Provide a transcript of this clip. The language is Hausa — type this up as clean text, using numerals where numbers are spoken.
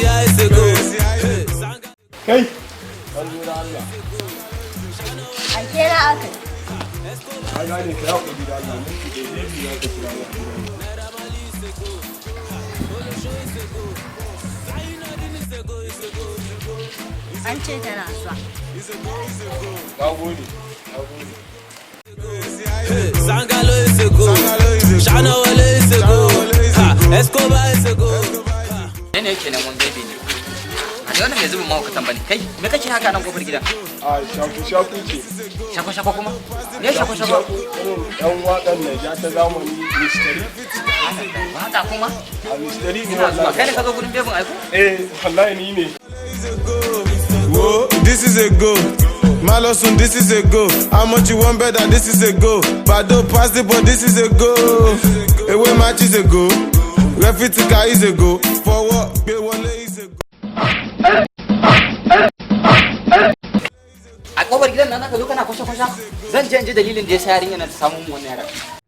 is a go. Hey, Kai, an zo da Allah. Ake na aka yi. Ka gane, ka haƙuri da Allah, minti ɗaya, baby za ka kira ni a gidan. An ce tana zuwa. Na gode, na gode. Sangalo is a go. Shana Wale is a go. Ha, Escobar is a go. Ne ne yake neman baby ne? A ne wannan mai zubin mahaukatan bane. Kai, me kake haka nan kofar gidan? A shaku shaku ce. Shako shako kuma? Me shako shako? Irin yan waƙan Naija ta zamani, Misteri. Waka kuma? A Misteri ne. Ina zuwa. Wallahi. Kai ne ka zo gurin bebin aiko? Eh, wallahi ni ne. Whoa, this is a go. Malosun, this is a go. How much you want better? This is a go. Bado pass the ball, this is a go. Away match is a go. Referee is a go. Forward, gbé wọlé is a go. A kofar gidan nan zaka zo kana kwashe kwashe? Zan je in ji dalilin da ya sa yarinya nan ta samu mu wannan yaran.